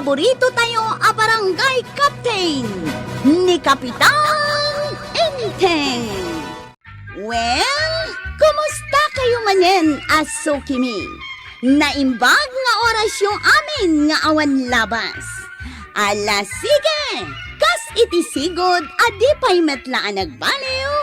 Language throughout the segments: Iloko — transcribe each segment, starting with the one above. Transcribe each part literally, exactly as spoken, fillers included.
paborito tayo a barangay captain, ni Kapitan Enteng. Well, kumusta kayo manen a sukimi? Naimbag nga orasyo amin nga awan labas. Ala, sige! Kas iti sigud a di pay met la a nagbaliw,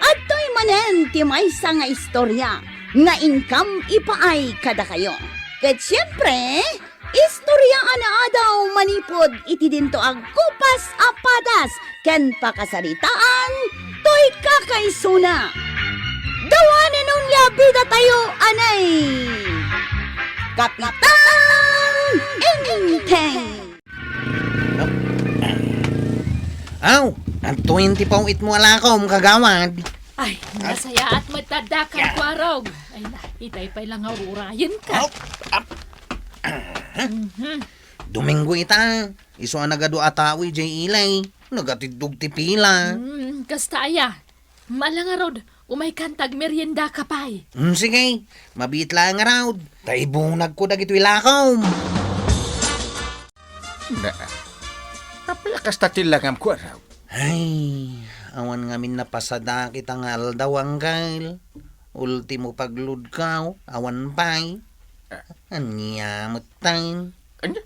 adtoy manen ti maysa nga istorya nga inkam ipaay kadakayo. Ket siempre, istorya a naadaw manipud iti dinto a gupas a padas ken pakasaritaan toy kakaisuna. Dawanen onia bidatayo, anay! Kapitan Enteng! Aw, adtoyen ti paw-itmo a lakom, kagawad. Ay, nasayaat met adda, Kagwarog. Ay na, itay pay la nga ururayenka. Aw, ap-, Mhm. Domingo ita, isu a nagadu a tao idiay ilay. Nagatiddog ti pila. Hmm, kasta aya. Ala ngarud, umaykan ta agmeriendaka pay. Hmm, sige, mabiit laeng ngarud. Ta ibunagko dagitoy lakom. Na, apay a kasta ti langam, Kagwarog? Ay, awan ngamin napasadak ita nga aldaw, Angkel. Ultimo pagludkaw, awan pay. Ah. Ania metten? Ania?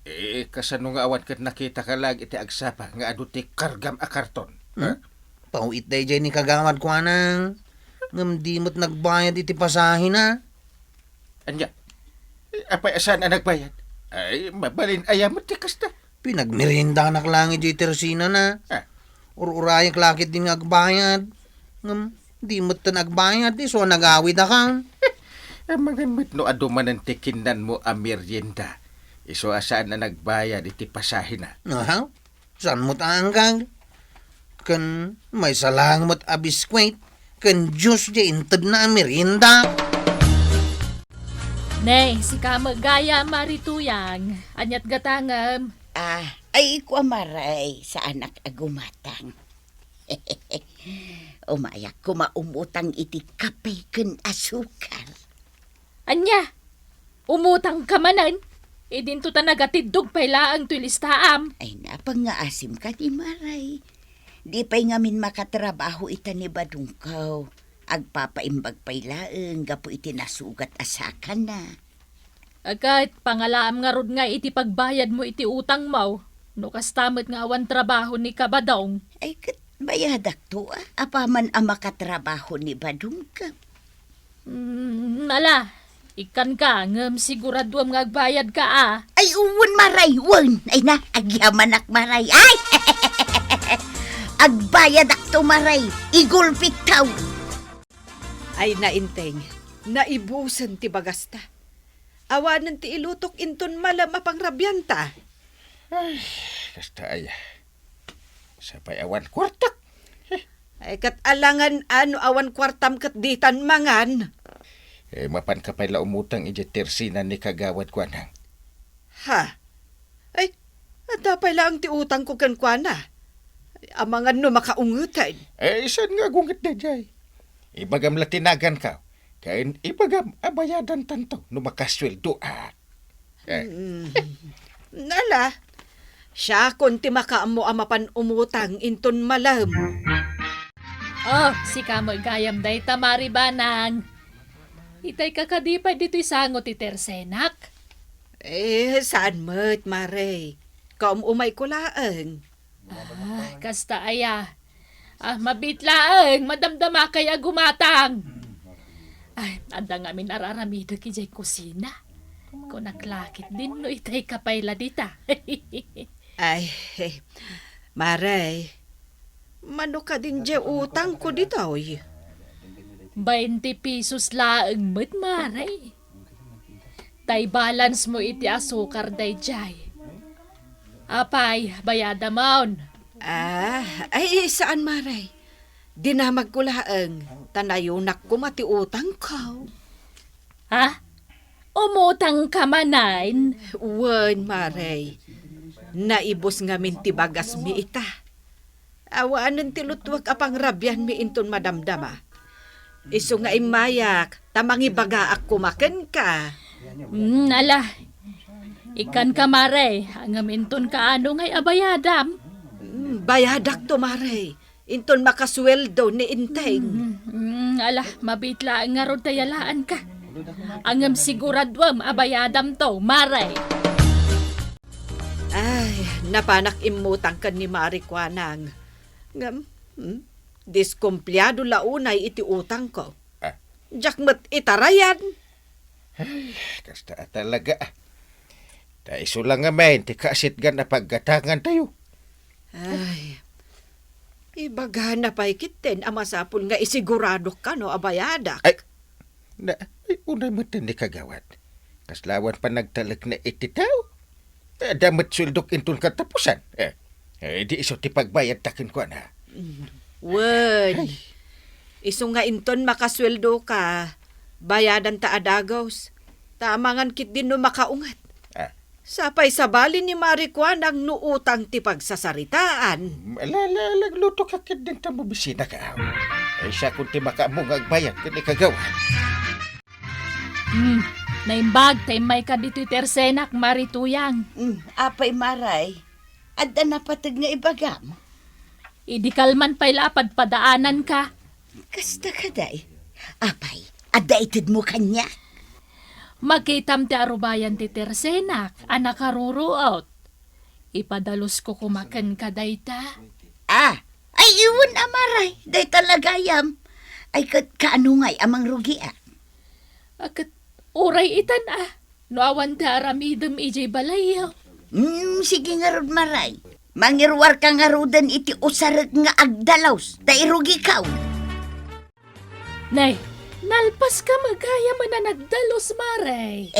Eh, kasano nga awan ket nakitaka laeng iti agsapa nga adu ti kargam a karton? Hmm? Ha? Paw-it daydiay ni kagawad kuana. Ngem di met nagbayad iti pasahena. Ania? Eh, apay a saan a nagbayad? Ay, mabalin aya met ti kasta? Pinagmeriendanak laeng idiay tersinana. Ah. Ur-urayak la ketdin nga agbayad. Ngem, di metten agbayad, isu a nagawidaka. Amangan met no adu manen ti kinnanmo a merienda. Isu a saan a nagbayad iti pasahena. Aha. Saan met a, Angkel? Ken maysa laeng met a biskuit ken juice diay intedna a merienda. Ne, sika met gayam, Mari Tuyang. Aniat gatangem? Ah, ay, kua, Mari, saanak a gumatang. Umayak koma umutang iti kape ken asukar. Ania? Umutangka manen? Idinto ta nagatiddog pay laeng toy listaam. Ay, napangngaasim kadi, Mari. Di pay ngamin makatrabaho ita ni badongko. Agpapaimbag pay laeng gapu iti nasugat a sakana. Ket pangalaam ngarud nga iti pagbayadmo iti utangmo, no kasta met nga awan trabaho ni Kabadong. Ay, ket bayadakto, a, apaman a makatrabaho ni badongko. Mm, ala, ikkanka, ngem siguraduem nga agbayadka, a. Ay, wen, Mari, wen. Ay na, agyamanak, Mari. Ay! Agbayadakto, Mari. Igulpiktaw. Ay, Enteng, naibusen ti bagasta. Awanen ti ilutok inton malem a pangrabianta. Ay, kasta aya. Sapay awan kuartak. Ay, ket alangan a no awan kuartam ket ditan mangan. Eh, mapanka pay la umutang idiay tersina ni kagawad kuanang. Ha? Ay, adda pay laeng ti utangko kenkuana. Amangan no makaungeten. Eh, saan nga agunget daydiay? Ibagam la ti naganko, ken ibagam a bayadantanto no makasueldoak. Eh. Mm. Ala, siakon ti makaammo a mapan umutang inton malem. Oh, sika met gayam dayta, Mari Banang. Itayka kadi pay ditoy sango ti tersenak? Eh, saan met, Mari. Kaum-umayko laeng. Ah, kasta aya. Ah, mabiit laeng, madamdamakay a gumatang. Ay, adda ngamin ar-aramidek idiay kusina. Kunak la ketdin no itayka pay la dita. Ay, Mari, mano kadin diay utangko ditoy? Bainte pesos laeng met, Mari. Tay balance mo iti asukar daydiay. Apay, bayadamon. Ah, ay, saan, Mari. Dinamagko laeng, ta nayunak koma ti utangko. Ha? Umutangka manen? Wen, Mari. Naibus ngamin ti bagasmi ita. Awanen ti lutwek a pangrabianmi inton madamdama. Isu nga immayak, ta mangibagaak koma kenka. Mm, ala. Ikkanka, Mare, ngem inton kaano ngay a bayadam? Mm, bayadakto, Mare. Inton makasueldo ni Enteng. Mm, mm, ala, mabiit laeng ngarud ta yalaanka. Ngem siguraduem a bayadamto, Mare. Ay, napanak immutang ken ni Mare Kuanang. Ngem, hmm, diskumpliado la unay iti utangko. Ah. Diak met itarayan. Ay, kasta a talaga. Ta isu la ngamin ti kaasitgan a paggatangantayo. Ay, ibagana pay ketdin a masapul nga isiguradok kano a bayadak. Ay, na, ay, unay met ni kagawad. Kasla awan panagtalekna iti tao. Adda met sueldok inton katapusan. Eh, eh, di isu ti pagbayadta kenkuana. Mm. Wen, ay, isu nga inton makasueldoka, bayadanta a dagus. Ta amangan ketdin no makaunget. Ah. Sapay sabali ni Mare Kuanang no utang ti pagsasaritaan. Mm, ala, ala, ala, aglutoka ketdin ta mabisinaka. Ay, siakon ti makaammo nga agbayad ken ikagawad. Hmm, naimbag ta immayka ditoy tersenak, Mare Tuyang. Hmm, apay, Maray? Adda napateg nga ibagam? Idi kalman pay la a padpadaananka. Kasta kadi? Apay, adda itedmo kaniak? Makitam ti arubayan ti tersenak a nakaruruot. Ipadalusko koma kenka dayta. Ah, ay, wen a, Maray, dayta la gayam. Ay, ket kaano ngay a mangrugiak? A, ket uray itan a, no awan ti aramidem idiay balayyo. Hmm, sige ngarud, Maray. Mangiruarka ngaruden iti usarek nga agdalus, ta irugikaw. Nay, nalpaska met gayam a nagdalus, Maray.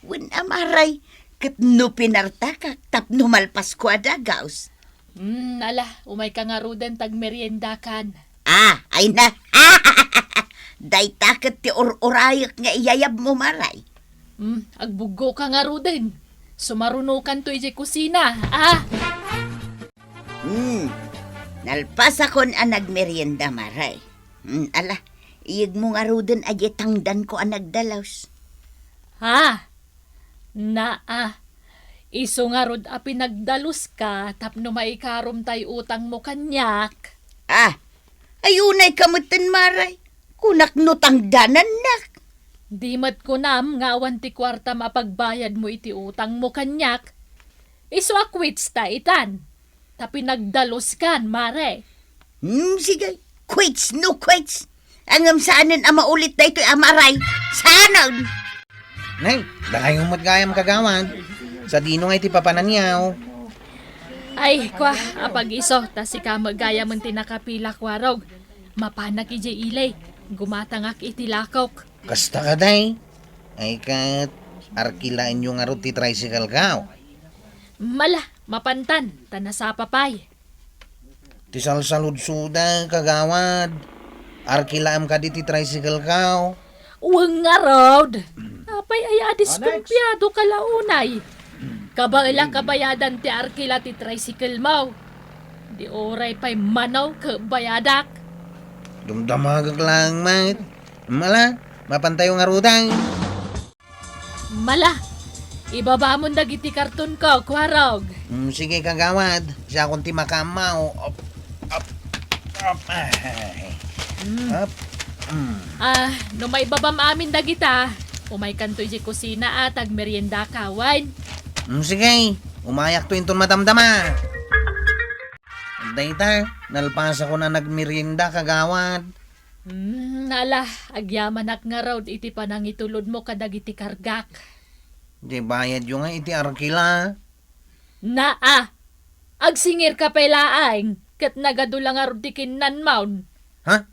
Wen a, Maray, ket no pinartakak tapno malpasko a dagus. Hmm, ala, umayka ngaruden ta agmeriendakan. Ah, ay na. Dayta ket ti ur-urayek nga iyayabmo, Maray. Hmm, agbuggoka ngaruden. Sumarunokanto idiay kusina, ah. Hmm, nalpasakon a nagmerienda, Maray. Hmm, ala, iyegmo ngaruden a diay tangdanko a nagdalus. Ha? Naa, isu ngarud a pinagdaluska tapno maikarom tay utangmo kaniak. Ah, ay unayka metten, Maray. Kunak no tangdanannak. Di met kunam nga awan ti kuartam a pagbayadmo iti utangmo kaniak. Isu a kwitsta itan. Ta pinagdaluskan, Mare. Hmm, sige. Quits, no quits. Ngem saanen a maulit daytoy a, Maray. Saanen? Nay, dakayo met gayam, kagawad. Sadino ngay ti papananyaw? Ay, kua, apag-isu, ta sika met gayam ti nakapila, Kuarog. Mapanak idiay ili. Gumatangak iti lakok. Kasta kadi? Ay ket, arkilaenyo ngarud ti tricycle-ko. Mala, mapantan, ta nasapa pay. Ti salsaludsoda, kagawad. Arkilaem kadi ti tricycle-ko. Wen ngarud. Apay aya a diskumpiado ka la unay? Kabaelak a bayadan ti arkila ti tricycle-mo. Di uray pay mano ket bayadak. Dumdamagek laeng met. Mala, mapantayo ngaruden. Mala, ibabamon dagiti kartonko, Kuarog. Mm, sige, kagawad. Siakon ti makaammo. Op, op, op. Ay. Mm. Op. Mm. Ah, no maibabam amin dagita, umaykanto idiay kusina a ta agmeriendaka, wen? Mm, sige. Umayakto inton madamdama. Dayta, nalpasakon a nagmerienda, kagawad. Hmm, ala, agyamanak ngarud iti panangitulodmo kadagiti kargak. Di bayadyo nga iti arkila. Naa, agsingirka pay laeng, ket nagadu la ngarud ti kinnanmon. Ha?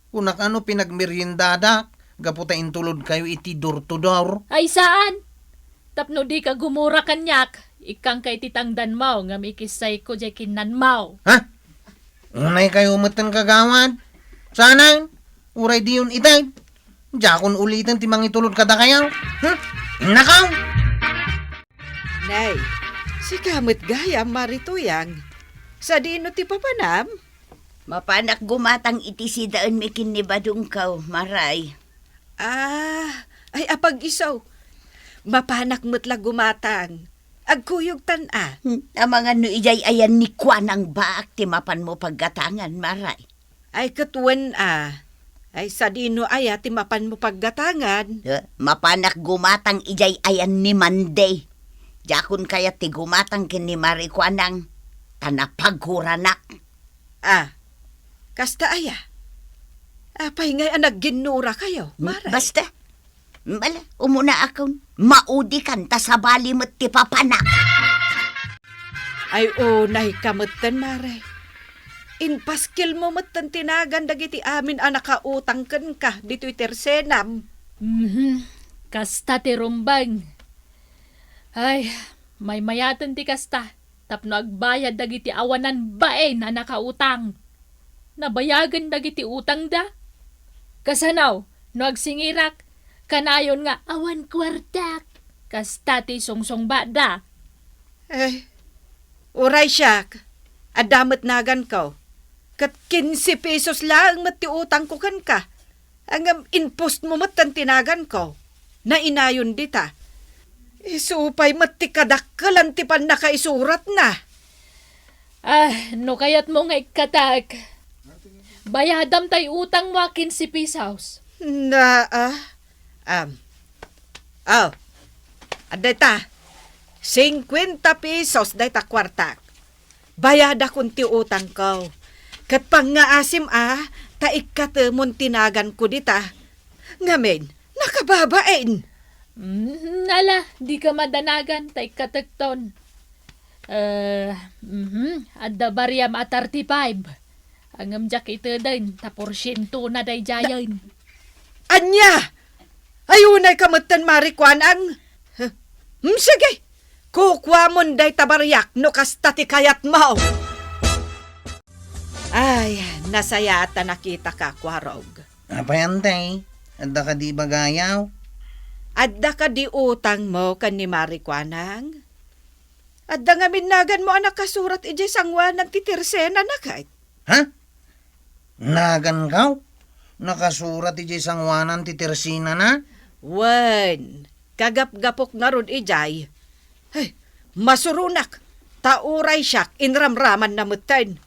Kunak a no pinagmeriendadak, gapu ta intulodkayo iti door to door? Ay, saan? Tapno dika gumura kaniak, ikkangka iti tangdanmo ngem ikissayko diay kinnanmo. Ha? Unaykayo metten, kagawad? Saanen? Uray diyon itay. Diakon uliten ti mangitulod kadakayo. Hmm? Innakaw! Nay, sika met gayam, Mare Tuyang. Sadino ti papanam? Mapanak gumatang iti sidaenmi ken ni badongko, Maray. Ah, ay, apag-isu. Mapanak met la gumatang. Agkuyogtan a. Hmm, amangan no ijay ayan ni Kuanang baak ti mapanmo paggatangan, Mare. Ay, ket wen a. Ay, sadino aya ti mapanmo paggatangan? Eh, mapanak gumatang ijay ayan ni Mande. Diakon kayat ti gumatang ken ni Mare Kuanang, ta napaguranak. Ah, kasta aya? Apay ngay a nagginnurakayo, Mare? Basta, Ala, umunaakon. Maudikan ta sabali met ti papanak. Ay, unayka metten, Mare. Impaskilmo metten ti nagan dagiti amin a nakautang kenka ditoy tersenam. Mhm. Kasta ti rumbeng. Ay, maymayaten ti kasta. Tapno agbayad dagiti awanan bain a nakautang. Nabayagen dagiti utangda. Kasano no agsingirak, kanayon nga awan kuartak? Kasta ti sungsungbatda. Eh, uray siak, adda met naganko. Ket kinse pesos laeng met ti utangko kenka. Ngem inpostmo metten ti naganko. Nainayon dita. Isu pay met ti kadakkelan ti pannakaisuratna. Ah, no kayatmo nga ikkatak, bayadam tay utangmo a kinse pesos. Na, ah, am. Oh, adda ita. Singkuenta pesos dayta kuartak. Bayadakon ti utangko. Ket pangngaasim a, ta ikkatemon ti naganko dita. Ngamin, nakababain. Mm, ala, dika madanagan, ta ikkatekton. Eh, mhm, adda bariam a thirty-five. Ngem diak iteden, ta porsientona daydiayen. Ania? Ay, unayka metten, Mare Kuanang. Hmm, sige. Kukuamon dayta bariak no kasta ti kayatmo. Ay, nasayaat a nakitaka, Kuarog. Apay, Ante? Adda kadi ibagayo? Adda kadi utangmo ken ni Mare Kuanang? Adda ngamin naganmo a nakasurat idiay sanguanan ti tersenana ket? Ha? Naganko? Nakasurat idiay sanguanan ti tersenana? Wen, kagapgapok ngarud idiay. Ay, masuronak, ta uray siak, inramramanna metten.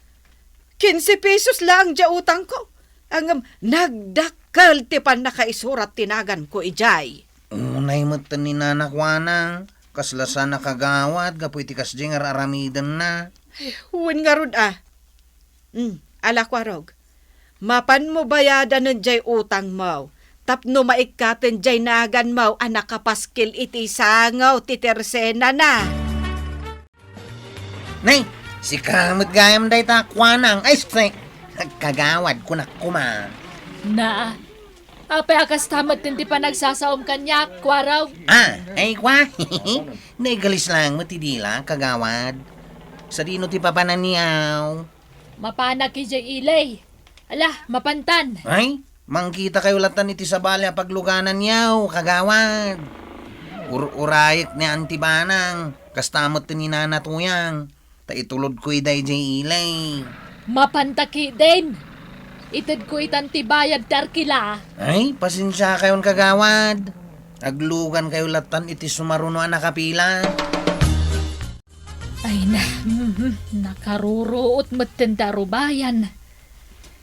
Kinse pesos laeng diay utangko, ngem nagdakkel ti pannakaisurat ti naganko idiay. Unay metten ni Nana Kuanang, kasla saan a kagawad gapu iti kasdiay nga ar-aramidenna. Ay, wen ngarud a. Hmm, ala, Kuarog. Mapanmo bayadanen diay utangmo, tapno maikkaten diay naganmo a nakapaskil iti sango ti tersenana. Nay, sika met gayam dayta, Kuanang. Ay, sus, kagawad, kunak koma. Na, apay a kasta met ti panagsasaom kaniak, Kuarog? Ah, ay, kwa. Naigalis lang met ti dila, kagawad. Sadino ti papananyaw? Mapanak idiay ili. Ala, mapantan. Ay, mangkitakayo lattan iti sabali a paglugananyaw, kagawad. Ur-urayek ni Auntie Banang, kasta met ni Nana Tuyang, ta itulodko ida idiay ili. Mapanta ketdin. Itedko itan ti bayad ti arkila. Ay, pasensiakayon, kagawad. Aglugankayo lattan iti sumaruno a nakapila. Ay na, mhm, nakaruruot metten ti arubayan.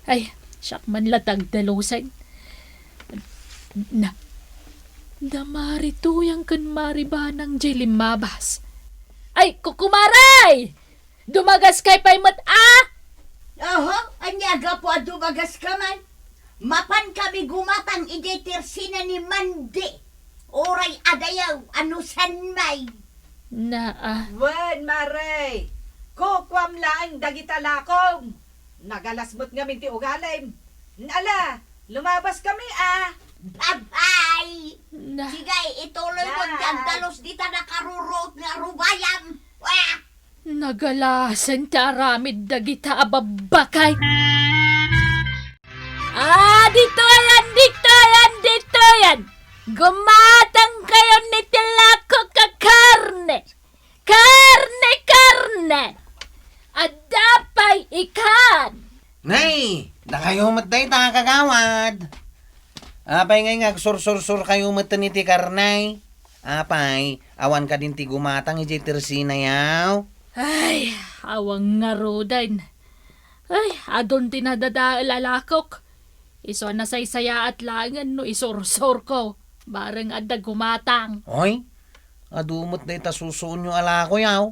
Ay, siak man la ti agdalusen. Na, da Mari Tuyang ken Mari Banang diay limmabas. Ay, kukumaray! Dumagaskay pay met a? Oho, ania gapu a dumagaska man? Mapankami gumatang idiay tersena ni Mande. Uray adayo, anusan may. Na, ah. Wen, Mare, kukuam laeng dagita lakong. Nagalas met ngamin ti ugalim. Ala, lumabaskami a. Bye-bye! Na. Sige, ituloy mo ti agdalus dita nakaruruot nga arubayam. Wah! Nagalasen ti aramid dagita a babbakay. Ah, ditoyan, ditoyan, ditoyan! Gumatangkayon iti lakok a karne! Karne, karne! Adda pay ikan! Nay, dakayo met dayta, kagawad. Apay ngay nga agsursursurkayo met iti karne? Apay, awan kadin ti gumatang idiay tersenayaw? Ay, awan ngaruden. Ay, adun ti nadadael a lakok. Isu a nasaysayaat laengen no isursurko. Bareng adda gumatang. Oy, adu met dayta susuonyo a lakoyaw.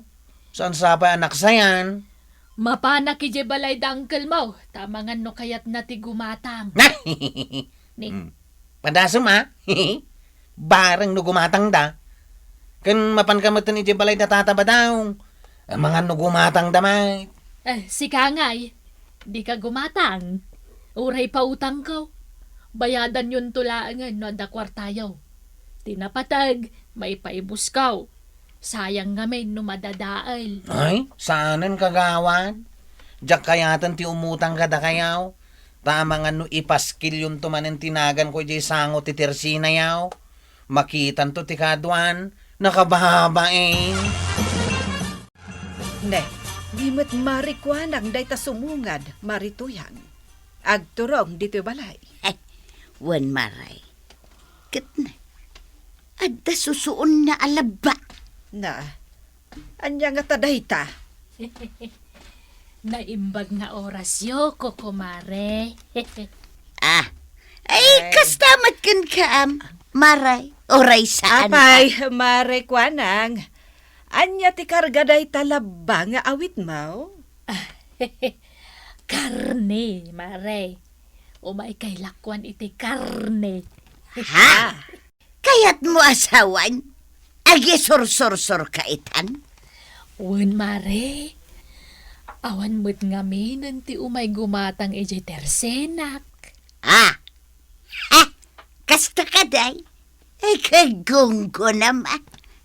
Saan sapay a naksayan? Mapanak idiay balay da uncle mo, ta amangan no kayatna ti gumatang. Ni? Hmm. Padasem a? Bareng no gumatangda. Ken mapanka metten idiay balay da tata Badong. Amangan no gumatangda met. Eh, sika ngay, dika gumatang. Uray pautangko. Bayadanyonto laengen no adda kuartayo. Ti napateg, maipaibusko. Sayang ngamin no madadael. Ay, saanen, kagawad. Diak kayaten ti umutang kadakayaw. Ta amangan no ipaskilyon to manen ti naganko idiay sango ti tersenayaw. Makitanto ti kaduan, nakababain. Ne, di met marikuanang dayta sumungad, Mari Tuyang. Agturong ditoy balay. Wen, Mari. Ket ne, adda susuonna a labba. Na, ania ngata dayta? Naimbag nga orasyo, Kokomare. Ah, ay, ay, kasta met kenka, am, Mari, uray saan. Apay, Mari, kuanang, ania ti karga dayta labba nga awitmo? Karne, Mari. Umaykay lakuan iti karne. Ha? Kayatmo a sawen? Agisursursurka itan? Wen, Mari. Awan met ngaminen ti umay gumatang idiay tersenak. Ah! Ha? Kasta kadi? Ay, kagunggonam, ah.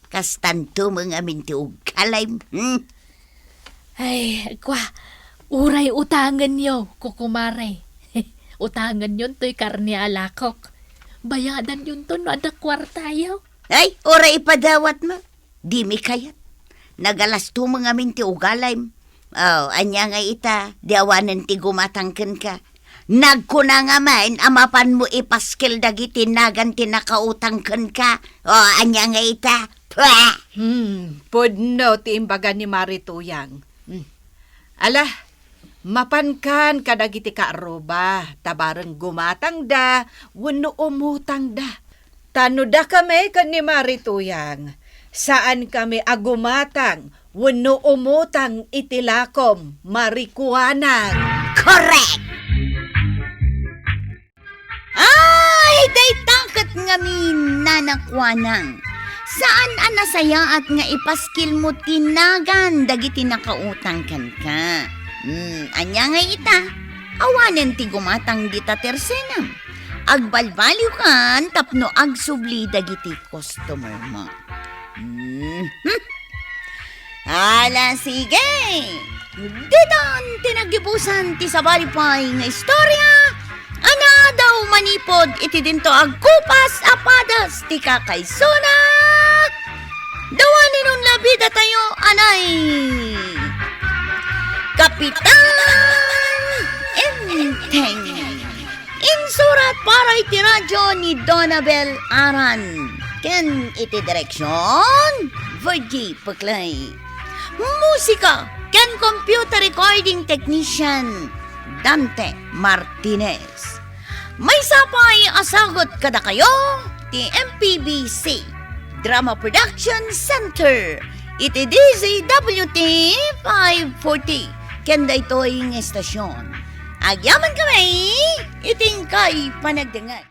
Kastanto met ngamin ti ugalim, hmm? Ay, kua, uray utangenyo, Kokomare. Utangenyon toy karne a lakok. Bayadanyonto no adda kuartayo. Ay, uray ipadawatmo. Dimi kayat. Nagalasto met ngamin ti ugalim. Oh, ania ngay ita, di awanen ti gumatang kenka. Nagkuna ngamin a mapanmo ipaskil dagiti nagan ti nakautang kenka. Oh, ania ngay ita? Pua! Hmm, pudno ti imbaga ni Mari Tuyang. Hmm. Ala, mapankan kadagiti kaarruba, ta bareng gumatangda wenno umutangda. Ta no dakami ken ni Mari Tuyang, saankami a gumatang wenno umutang iti lakom, Mari Kuanang. Correct! Ay, dayta ket ngamin, Nana Kuanang. Saan a nasayaat nga ipaskilmo ti nagan dagiti nakautang kenka. Hmm, ania ngay ita? Awanen ti gumatang dita tersenam. Agbalbaliwkan tapno agsubli dagiti customer mo. Mhm. Ala, sige. Ditan ti naggibusan ti sabali pay nga istorya a naadaw manipud iti dinto agkupas a padas ti kakaisuna. Dawanen unna bidatayo anay Kapitan Enteng. Insurat para iti radio ni Donabel Aran. Ken iti direksion, Virgie Puclay. Musika ken computer recording technician, Dante Martinez. Maysa pay a sagut kadakayo ti M P B C Drama Production Center iti D Z W T five forty ken daytoy nga estasion. Agyaman kami iti inkay panagdengngeg.